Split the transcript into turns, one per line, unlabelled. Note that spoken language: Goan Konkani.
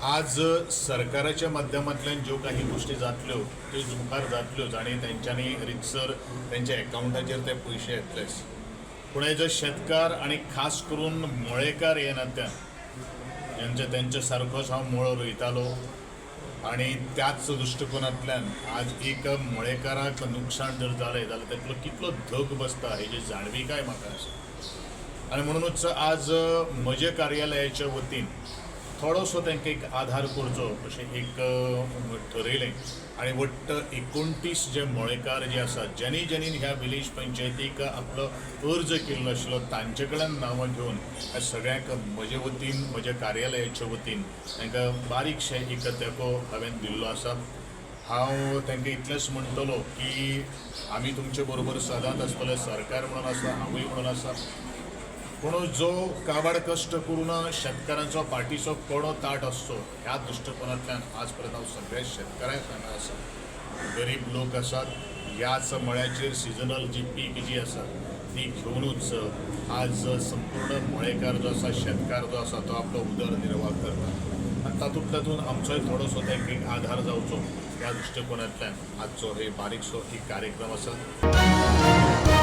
आज सरकाराच्या माध्यमांतल्यान ज्यो काही गोश्टी जातल्यो त्यो मुखार जातल्योच आनी तेंच्यांनी रितसर तेंच्या एकावंटाचेर ते पयशे येतलेच. पूण एज अ शेतकार आनी खास करून मळेकार हे नात्यान तेंच्या तेंच्या सारकोच हांव मळो रोयतालो आनी त्याच दृश्टिकोनांतल्यान आज एक मळेकाराक नुकसाण जर जालें जाल्यार तातूंतलो कितलो धग बसता हेजी जाणविकाय म्हाका आसा. आनी म्हणुनूच आज म्हज्या कार्यालयाच्या वतीन थोडोसो तांकां एक आधार करचो अशें एक ठरयलें आनी वट्ट 29 जे मळेकार जे आसात, ज्यांनी ज्यांनी ह्या विलेज पंचायतीक आपलो अर्ज केल्लो आशिल्लो तांचे कडल्यान नांवां घेवन ह्या सगळ्यांक म्हजे वतीन, म्हज्या कार्यालयाच्या वतीन तांकां बारीकशें एक तेंको हांवें दिल्लो आसा. हांव तांकां इतलेंच म्हणटलो की आमी तुमचे बरोबर सदांच आसतले. सरकार म्हणून आसा, हांवूय म्हणून आसा. पूण जो काबाड कश्ट करून शेतकारांचो पाठीचो कणो ताट आसचो ह्या दृश्टिकोनांतल्यान आज पर्यंत हांव सगळ्या शेतकारांक हांगा आसा. गरीब लोक आसात, ह्याच मळ्याचेर सिजनल जी पीक जी आसा ती घेवनूच आज संपूर्ण मळेकार जो आसा, शेतकार जो आसा, तो आपलो उदरनिर्वाह करता आनी तातूंत तातूंत आमचोय थोडोसो तांकां एक आधार जावचो ह्या दृश्टिकोनांतल्यान आजचो हे बारीकसो एक कार्यक्रम आसा.